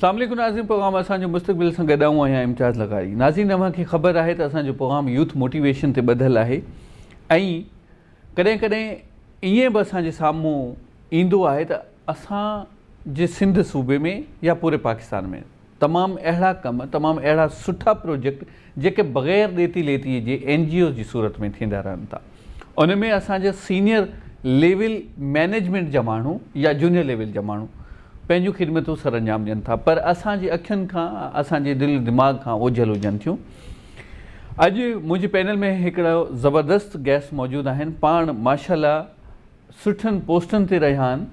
السلام عليڪم ناظرين پروگرام اسان جو مستقبل سان گڏ آئون آهيان امتياز لغاري ناظرين اوهان کي خبر آهي ته اسان جو پروگرام يوٿ موٽيويشن تي ٻڌل آهي ۽ ڪڏهن ڪڏهن ائين به اسان جي سامهون ايندو آهي ته اسان جي سنڌ صوبي ۾ يا پوري پاڪستان ۾ تمام اهڙا ڪم تمام اهڙا سٺا پروجيڪٽ جيڪي بغير ڏيتي ليتي جي اين جي اوز جي صورت ۾ ٿيندا رهن ٿا ان ۾ اسان جا سينيئر ليول مينيجمينٽ جا ماڻهو يا جونيئر ليول جا ماڻهو پنهنجون خدمتون سر انجام ڏين ٿا پر اسان جي اکين کان اسان جي دل دماغ کان اوجهل هجن ٿيون اڄ منهنجي پينل ۾ هڪڙو زبردست گيسٽ موجود آهن پاڻ ماشاءالله سٺن پوسٽن تي رهيا آهن،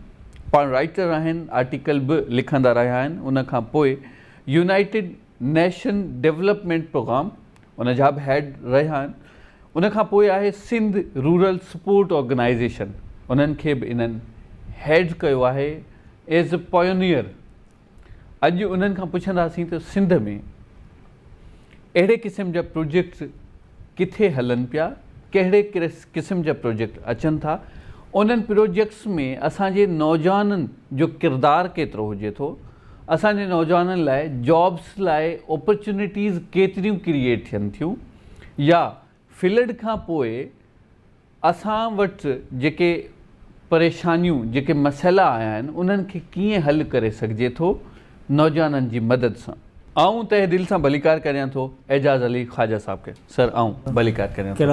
پاڻ رائيٽر آهن، آرٽيڪل به لکندا رهيا آهن، ان کان پوء يونائيٽيڊ نيشن ڊولپمينٽ پروگرام ان جا به هيڊ رهيا آهن، ان کان پوء آهي سنڌ رورل سپورٽ آرگنائيزيشن انهن کي به انهن هيڊ ڪيو آهي ايز اي پايونيئر. اڄ انهن کان پڇنداسين ته سنڌ ۾ اهڙي قسم جا پروجيڪٽس ڪٿي هلن پيا، ڪهڙي قسم جا پروجيڪٽ اچن ٿا، انهن پروجيڪٽس ۾ اسان جي نوجوانن جو ڪردار ڪيترو هجي ٿو، اسان جي نوجوانن لاء جابس لاء اپرچونيٽيز ڪيتريون ڪريئيٽ ٿين ٿيون يا فلڊ کان پوء اسان وٽ جيڪي پريشانيون جيڪي مسئلا آيا آهن انهن کي ڪيئن حل ڪري سگهجي ٿو نوجوانن جي مدد سان. آئون تهه دل سان ڀليڪار ڪريان ٿو اعجاز علي خواجه صاحب کي سر آئون ڀليڪار ڪريان ٿو.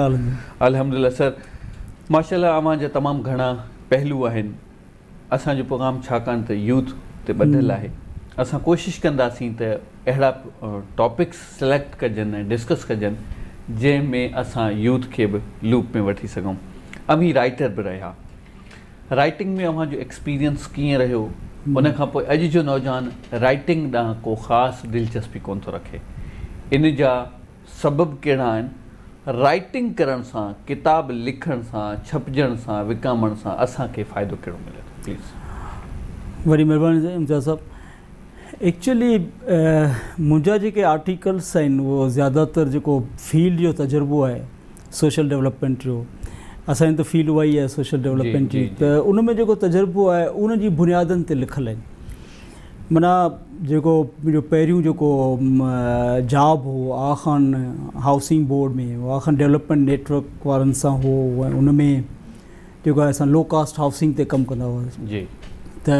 الحمدلله سر ماشاءالله اوهان جا تمام گهڻا پهلو آهن اسان جو پروگرام ڇاڪاڻ ته يوٿ تي ٻڌل آهي اسان ڪوشش ڪنداسين ته اهڙا ٽاپڪس سليڪٽ ڪجن ۽ ڊسڪس ڪجن جنهن ۾ اسان يوٿ کي به لوپ ۾ وٺي سگهون اوهين رائيٽر به رهيا رائيٽنگ ۾ اوهان جو ايڪسپيرينس ڪيئن رهيو ان کان پوء اڄ جو نوجوان رائيٽنگ ڏانهن ڪو خاص دلچسپي ڪونه ٿو رکي ان جا سبب ڪهڙا آهن؟ رائيٽنگ ڪرڻ سان، ڪتاب لکڻ سان، ڇپجڻ سان، وڪامڻ سان اسان کي فائدو ڪهڙو ملي ٿو؟ پليز. وڏي مھرباني امتياز صاحب ايڪچولي منھنجا جيڪي آرٽيڪلس آھن اھو زياده تر جيڪو فيلڊ جو تجربو آھي سوشل ڊولپمينٽ جو اسان جي ته فيلڊ اها ئي آھي سوشل ڊولپمينٽ جي ته ان ۾ جيڪو تجربو آھي ان جي بنيادن تي لکل آھن معنيٰ جيڪو منهنجو پهريون جيڪو جاب هو Aga Khan housing board ۾ Aga Khan development network وارن سان هو ۽ ان ۾ جيڪو آهي اسان لو ڪاسٽ هائوسنگ تي ڪم ڪندا هئاسين جي ته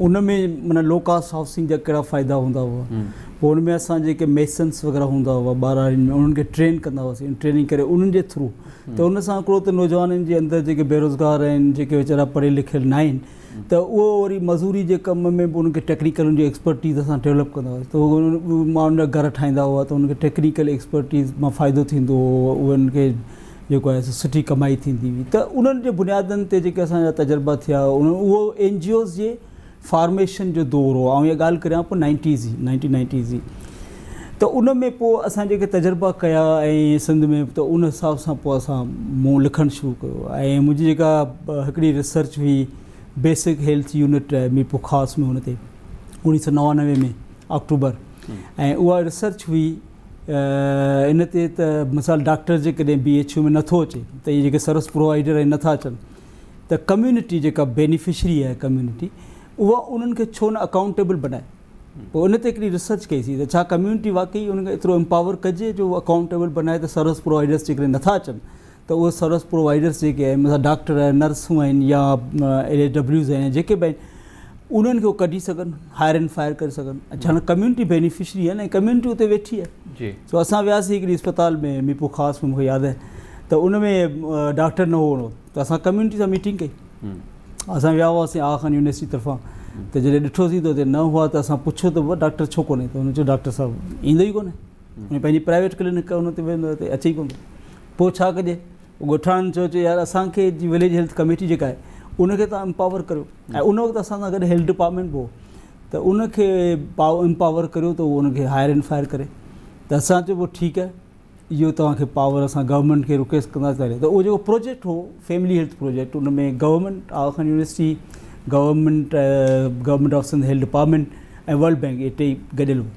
ان ۾ معنيٰ لو ڪاسٽ هائوسنگ جا ڪهڙا فائدا هوندا هئا پوء ان ۾ اسان جيڪي ميسنس وغيره هوندا هئا ٻهراڙين ۾ انهن کي ٽرين ڪندا هئاسين ٽريننگ ڪري انهن جي ٿرو ته ان سان هڪڙو ته نوجوانن جي اندر جيڪي بيروزگار آهن جيڪي ويچارا پڙهيل لکيل نه آهن ته اهو وري مزوري جي ڪم ۾ به انهن کي ٽيڪنيڪل ان جي ايڪسپرٽيز اسان ڊولپ ڪندا هئاسين ته اهي ماڻهن جا گهر ٺاهيندا هئا ته انهن کي ٽيڪنيڪل ايڪسپرٽيز مان فائدو ٿيندو هو انهن کي جيڪو آهي سو سٺي ڪمائي ٿيندي هئي ته انهن جي بنيادن تي جيڪي اسان جا تجربا ٿيا اهو اين جي اوز جي فارميشن جو دور هو آئون اها ڳالهه ڪريان پيو نائنٽيز جي نائنٽين نائنٽيز جي ته ان ۾ پوء اسان جيڪي تجربا ڪيا ۽ سنڌ ۾ ته ان حساب سان پوء اسان مون لکڻ شروع ڪيو ۽ منهنجي جيڪا هڪڙي ريسرچ هئي بيسڪ هيلٿ يونٽ ميرپور خاص ۾ ان تي اوڻيهه سو 99 ۾ آڪٽوبر ۽ اها ريسرچ هئي ان تي ته مثال ڊاڪٽر جيڪڏهن بي ايڇ يو ۾ نٿو اچي ته اهي جيڪي سروس پرووائيڊر آهن نٿا اچن ته ڪميونٽي جيڪا بينيفشري آهي ڪميونٽي اها انهن کي ڇو نه اڪائونٽيبل بنائي پوء ان تي هڪڙي ريسرچ ڪئي سي ته ڇا ڪميونٽي واقعي انهن کي ايترو امپاور ڪجي جو اڪائونٽيبل بنائي ته سروس پرووائيڊرس جيڪڏهن نٿا اچن ته اهي سروس پرووائيڊرس جيڪي آهن مثلا ڊاڪٽر آهن نرسون آهن يا ايل ايس ڊبليوز آهن جيڪي به آهن انهن کي ڪڍي سگهن هائر اينڊ فائر ڪري سگهن ڇاڪاڻ ڪميونٽي بينيفشري آهن ۽ ڪميونٽي اتي ويٺي آهي سو اسان وياسين هڪڙي اسپتال ۾ ميرپور خاص ۾ مونکي ياد آهي ته ان ۾ ڊاڪٽر نه هو ته اسان ڪميونٽي سان ميٽنگ ڪئي اسان ويا هئاسين آغا خان يونيورسٽي طرفان ته جڏهن ڏٺوسين ته اتي نه هئا ته اسان پڇيو ته ڊاڪٽر ڇو ڪونهي ته هن چيو ڊاڪٽر صاحب ايندو ئي ڪونهي هن پنهنجي پرائيويٽ ڪلينڪ ان تي ويندو اتي اچي ئي ڪونه پوء ڇا ڪجي ڳوٺاڻن چيو چي يار اسان کي جي وليج هيلٿ ڪميٽي جيڪا آهي ان کي تان امپاور ڪريو ۽ ان وقت اسان سان گڏ هيلٿ ڊپارٽمينٽ به هو ته ان کي امپاور ڪريو ته ان کي هائر اينڊ فائر ڪري ته اسان چيو پوء ٺيڪ آهي اهو توهان کي پاور اسان گورنمينٽ کي رڪويسٽ ڪنداسين ته اهو جيڪو پروجيڪٽ هو family health project in ۾ government Aga Khan university government government of Sindh health department ۽ world bank اهي ٽئي گڏيل هو.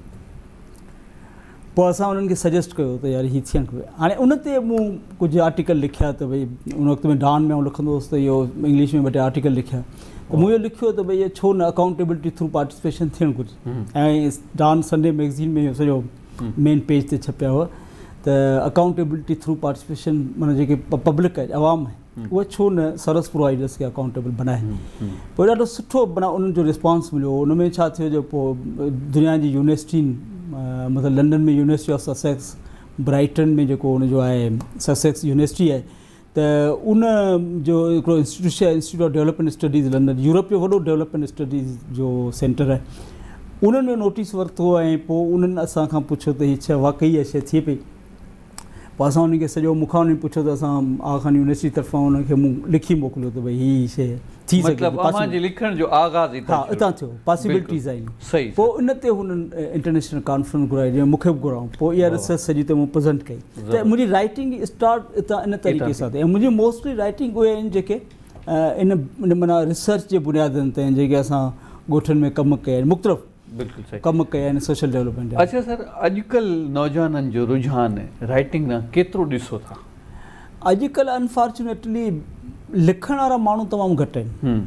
پوء اسان انهن کي سجيسٽ ڪيو ته يار هي ٿيڻ کپي. هاڻي ان تي مون ڪجهه آرٽيڪل لکيا ته ڀئي ان وقت ۾ ڊان ۾ آئون لکندو هوس ته اهو انگلش ۾ ٻه ٽي آرٽيڪل لکيا ته مون اهو لکيو ته ڀئي ڇو نه اڪائونٽيبلٽي ٿرو پارٽيسپيشن ٿيڻ گهرجي ۽ ڊان سنڊي ميگزين ۾ اهو سڄو مين پيج تي ڇپيا هئا ته اڪائونٽيبلٽي ٿرو پارٽيسپيشن معنيٰ جيڪي پبلڪ آهي عوام آهي اهي ڇو نه سروس پرووائيڊرس کي اڪائونٽيبل بنائي. پوء ڏاڍو سٺو معنيٰ انهن جو رسپانس مليو. ان ۾ ڇا ٿيو جو پوء دنيا جي يونيورسٽين مثلا London ۾ university of Sussex, Brighton ۾ جيڪو ان جو آهي سسيڪس يونيورسٽي آهي ته ان جو هڪڙو انسٽيٽيوٽ آهي institute of development studies London, Europe جو وڏو ڊولپمينٽ اسٽڊيز جو سينٽر آهي، انهن جو نوٽيس ورتو ۽ پوء انهن اسان کان پڇيو ته هي ڇا واقعي اها شيء ٿئي پئي. پوء اسان انهن کي سڄو مون کان انهن پڇيو ته اسان آغا خان يونيورسٽي طرفان انهن کي مون لکي موڪليو ته ڀئي هي شيء ٿي سگهي ٿي مطلب اوهان جي لکڻ جو آغاز اتان ها اتان ٿيو پاسيبلٽيز آهن صحيح پوء ان تي هنن انٽرنيشنل ڪانفرنس گهرائي جنهن ۾ مون کي به گهرايو پوء اها ريسرچ سڄي تي مون پريزنٽ ڪئي ته منهنجي رائٽنگ اسٽارٽ اتان ان طريقي سان ٿي ۽ منهنجي موسٽلي رائٽنگ اهي آهن جيڪي ان معنيٰ ريسرچ جي بنيادن تي آهن جيڪي اسان ڳوٺن ۾ ڪم ڪيا آهن مختلف بلڪل صحيح ڪم ڪيا آهن سوشل ڊولپمينٽ جا. اڇا سر اڄڪلھ نوجوانن جو رجحان رائٽنگ ڏانهن ڪيترو ڏسو ٿا؟ اڄڪلھ انفارچونيٽلي لکڻ وارا ماڻهو تمام گهٽ آهن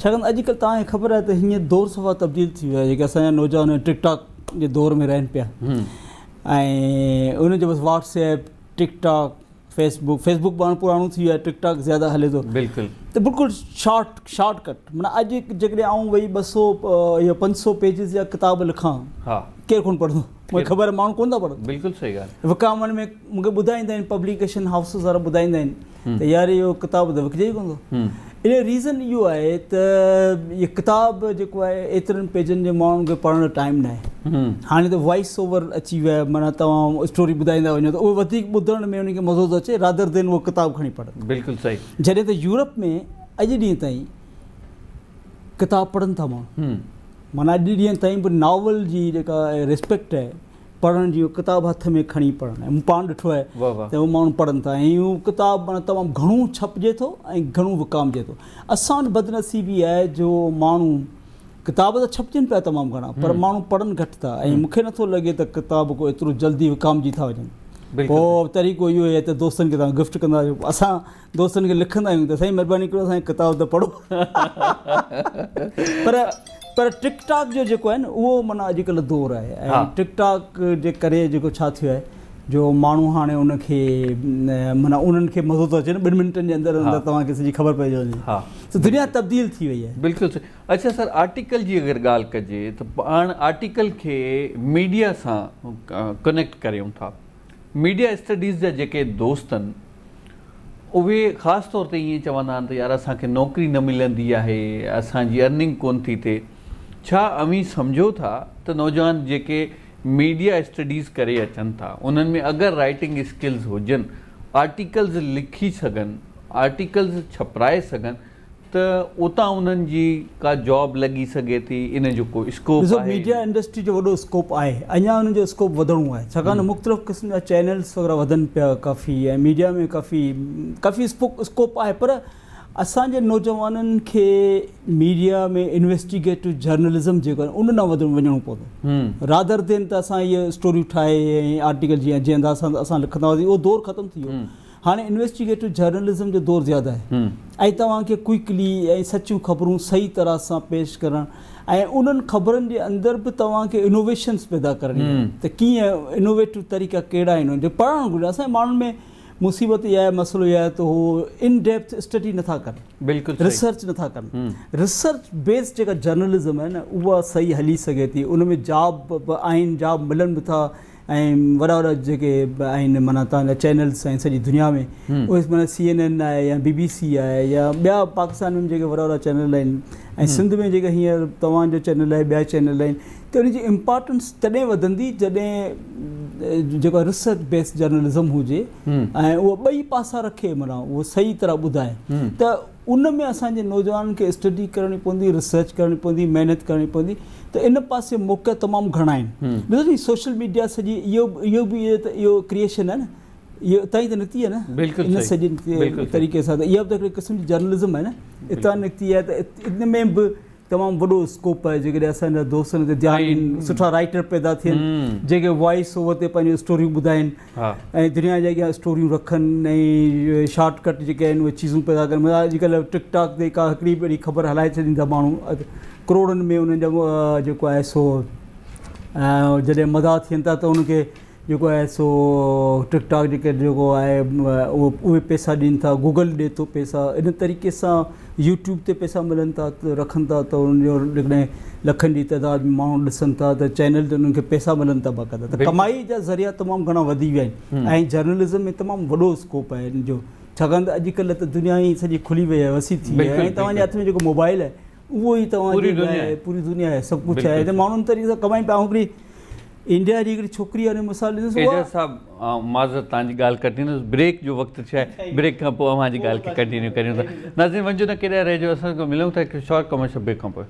ڇاڪاڻ ته اڄڪلھ توهان کي خبر آهي ته هينئر دور صفا تبديل ٿي ويو آهي جيڪي اسان جا نوجوان ٽڪ ٽاڪ جي دور ۾ رهن پيا ۽ انهن جو بس WhatsApp TikTok Facebook, Facebook به هاڻ پراڻو ٿي ويو آهي ٽڪ ٽاڪ زياده هلي ٿو بلڪل ته بلڪل شارٽ شارٽ ڪٽ معنيٰ اڄ جيڪڏهن آئون ويهي 200 يا 500 پيجز جا ڪتاب لکان ها ڪير ڪونه پڙهندو مونکي خبر آهي ماڻهو ڪونه ٿا پڙهن بلڪل صحيح ڳالهه وڪامڻ ۾ مونکي ٻڌائيندا آهن پبليڪيشن هائوسز وارا ٻڌائيندا آهن ته يار اهو ڪتاب ته وڪجي ئي ڪونه ٿو ان جو ريزن اهو آهي ته اهي ڪتاب جيڪو آهي ايترن پيجن جي ماڻهن کي پڙهڻ جو ٽائيم ناهي. هاڻي ته وائس اوور اچي ويو آهي معنيٰ توهان اسٽوري ٻڌائيندا وڃو ته اهو وڌيڪ ٻڌڻ ۾ انهن کي مزو ٿو اچي رادر دين اهو ڪتاب کڻي پڙهن. بلڪل صحيح. جڏهن ته يورپ ۾ اڄ ڏينهن تائين ڪتاب پڙهن ٿا ماڻهو معنيٰ اڄ ڏينهن تائين به ناول جي جيڪا ريسپيڪٽ آهي پڙهڻ جي ڪتاب هٿ ۾ کڻي پڙهڻ ۽ مون پاڻ ڏٺو آهي ته اهي ماڻهو پڙهن ٿا ۽ اهو ڪتاب معنيٰ تمام گهڻو ڇپجي ٿو ۽ گهڻو وڪامجي ٿو. اسان وٽ بدنصيبي آهي جو ماڻهو ڪتاب ته ڇپجن پيا تمام گهڻا پر ماڻهو پڙهن گهٽ ٿا ۽ مون کي نٿو لڳي ته ڪتاب ڪو ايترو جلدي وڪامجي ٿا وڃن. پوء طريقو اهو آهي ته دوستن کي توهان گفٽ ڪندا آهيو. اسان دوستن کي لکندا آهيون ته سائين مهرباني ڪريو اسان جو ڪتاب ته پڙهو پر پر ٽڪ ٽاڪ جو جيڪو آهي نه اهو معنيٰ اڄڪلهه دور آهي ۽ ٽڪ ٽاڪ جي ڪري جيڪو ڇا ٿيو آهي جو ماڻهو هاڻي ان کي معنيٰ انهن کي مزو ٿو اچي نه ٻن منٽن جي اندر اندر توهان کي سڄي خبر پئجي وڃي ته دنيا تبديل ٿي وئي آهي. بلڪل صحيح اڇا سر آرٽيڪل جي اگر ڳالهه ڪجي ته پاڻ آرٽيڪل کي ميڊيا سان ڪنيڪٽ ڪريون ٿا ميڊيا اسٽڊيز جا جيڪي دوست آهن اهي خاص طور تي ائين چوندا آهن ته يار اسان کي نوڪري نه ملندي آهي، اسان جي ارننگ ڪونه ٿي ٿئي. ڇا اوهين سمجهو ٿا ته نوجوان جيڪي ميڊيا اسٽڊيز ڪري اچن ٿا انهن ۾ اگر رائيٽنگ اسڪلز هجن، آرٽيڪلز لکي سگهن، آرٽيڪلز ڇپرائي سگهن ته اتان انهن جي ڪا جاب لڳي سگهي ٿي ان جو ڪو اسڪوپ ڏسو آهي؟ ميڊيا انڊسٽري جو وڏو اسڪوپ آهي اڃا ان جو اسڪوپ وڌڻو آهي ڇاڪاڻ ته مختلف قسم جا چينلز وغيره وڌن پيا ڪافي ۽ ميڊيا ۾ ڪافي ڪافي اسڪوپ آهي پر اسان جي نوجوانن کي ميڊيا ۾ انويسٽيگيٽو جرنلزم جيڪو آهي ان ڏانهن وڌڻو وڃڻو پوندو رادر دين ته اسان اهي اسٽوريون ٺاهي ۽ آرٽيڪل جيئن جنهن انداز سان اسان لکندا هئاسين اهو دور ختم ٿي ويو هاڻي انويسٽيگيٽو جرنلزم جو دور زياده آهي ۽ توهان کي ڪوئڪلي ۽ سچيون خبرون صحيح طرح سان پيش ڪرڻ ۽ انهن خبرن جي اندر به توهان کي انوويشنس پيدا ڪرڻي آهي ته ڪيئن انوويٽو طريقا ڪهڙا آهن انهن جو پڙهڻ گهرجي اسان جي ماڻهن ۾ مصيبت اها آهي مسئلو اهو آهي ته هو ان ڊيپٿ اسٽڊي نٿا ڪن بلڪل ريسرچ نٿا ڪن ريسرچ بيس جيڪا جرنلزم آهي نه اها صحيح هلي سگهي ٿي ان ۾ جاب به آهن جاب ملن به ٿا ۽ وڏا وڏا جيڪي آهن معنيٰ توهان جا چينلز آهن سڄي دنيا ۾ اهي معنيٰ سي اين اين آهي يا بي بي سي آهي يا ٻيا پاڪستان ۾ جيڪي وڏا وڏا چينل آهن ۽ سنڌ ۾ جيڪي هينئر توهان جو چينل آهي ٻيا چينل آهن ته ان جي امپارٽنس تڏهن وڌندي جڏهن جيڪو ريسرچ بيس جرنلزم هجي ۽ اهو ٻئي پاسا رکي معنيٰ اهو صحيح طرح ٻڌائي ته ان ۾ اسان جي نوجوانن کي اسٽڊي ڪرڻي پوندي، ريسرچ ڪرڻي پوندي، محنت ڪرڻي پوندي ته ان پاسي موقعا تمام گهڻا آهن. ڏسو ني سوشل ميڊيا سڄي اهو اهو به ته اهو ڪريئيشن آهي نه اهو اتان ئي ته نڪتي آهي نه ان سڄي طريقي سان ته اها به ته هڪڙي قسم جي جرنلزم آهي نه اتان نڪتي آهي ته ان ۾ به تمام وڏو اسڪوپ آهي جيڪڏهن اسان جا دوست ان تي ڌيان ڏين سٺا رائٽر پيدا ٿين جيڪي وائس اوور تي پنهنجون اسٽوريون ٻڌائين ۽ دنيا جي اڳيان اسٽوريون رکن ۽ شارٽ ڪٽ جيڪي آهن اهي چيزون پيدا ڪن مطلب اڄڪلهه ٽڪ ٽاڪ تي ڪا هڪڙي به اهڙي خبر هلائي ڇڏين ٿا ماڻهو ڪروڙن ۾ انهن جا جيڪو آهي سو جڏهن مدا ٿين ٿا ته انهن کي جيڪو آهي سو ٽڪ ٽاڪ جيڪي جيڪو آهي اهو اهي پئسا ڏين ٿا گوگل ڏي ٿو پئسا ان طريقي سان يوٽيوب تي پئسا ملن ٿا رکن ٿا ته انهن جو جيڪڏهن لکن جي تعداد ۾ ماڻهو ڏسن ٿا ته چينل تي انهن کي پئسا ملن ٿا باقاعده ته ڪمائي جا ذريعا تمام گهڻا وڌي ويا آهن ۽ جرنلزم ۾ تمام وڏو اسڪوپ آهي ان جو ڇاڪاڻ ته اڄڪلهه ته دنيا ئي سڄي کلي وئي آهي وسيع ٿي وئي آهي ۽ توهان جي هٿ ۾ جيڪو موبائل آهي اهو ئي توهان جي لاء پوري دنيا آهي سڀ ڪجهه آهي ته ماڻهو ان طريقي سان ڪمائين پيا هڪڙي انڊيا جي هڪڙي ڇوڪري آهي مثال ڏيندس اها اعجاز صاحب آئون معذرت توهان جي ڳالهه ڪٽيندس بريڪ جو وقت ٿيو آهي بريڪ کان پوء اوهان جي ڳالهه کي ڪنٽينيو ڪريون ٿا ناظرين وڃجو نه ڪيڏانهن رهجو اسان ملون ٿا هڪ شارٽ ڪمرشل بريڪ کان پوء.